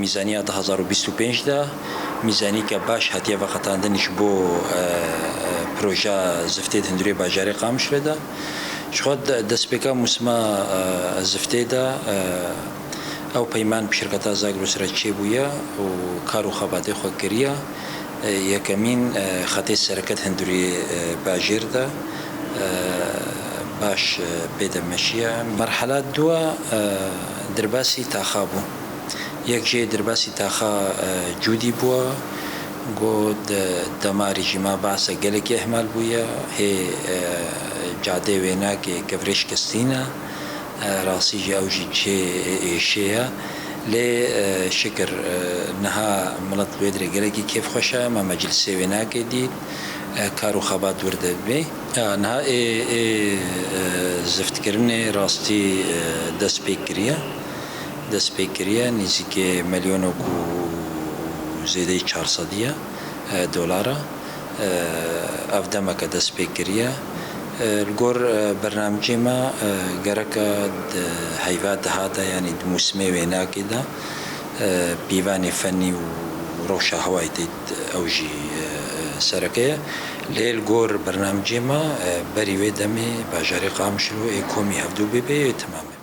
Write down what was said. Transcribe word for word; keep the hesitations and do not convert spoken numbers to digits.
Mîzaniya du hazar û bîst û pênc de mîzanîke baş hatiye veqetandin ji bo, e, e, proja ziftê di hundirê bajarê Qamişlo de. Ji xwe de, destpêka mûsima, e, ziftê de, e, ew peyman bi şirketa Zagros re çêbûye û kar û xebatê xwe kiriye. E, yekemîn, e, xetê sereke di hundirê, e, bajêr de, e, baş, e, pê de meşiye. Merhela dua, e, derbasî taxa bû. Yek jê derbasî taxa, e, cûdî bûye, got, e, dema rejîma Baasa gelekî ihmal bûye, hê, e, cadê wênakê kevirê şikestî ne, e, rastî jî ew jî cihê êşê ye. Lê, e, şikir, e, niha milet li wê dirê gelekî kêfxweş e, me meclisê wênakê dît, e, kar û xebat wir de bê. E, niha ê, ê, e, ziftkirinê rastî, e, dest pê kiriye. Dest pê kiriye, nêzîkê milyonok û zêdeyî çar sedî ye, e, dolara. E, ev demeke dest pê kiriye. E, li gor, e, bernamecê me, e, gereke di heyva duha de, yanî di mûsimê wênakê de, e, pîvanê fenî û rewşa hewayê tê ew jî, e, sereke ye. Lê li gor bernamecê me, e, berî wê demê bajarê Qamişlo ê komî hevdû bê bê, ê temam e.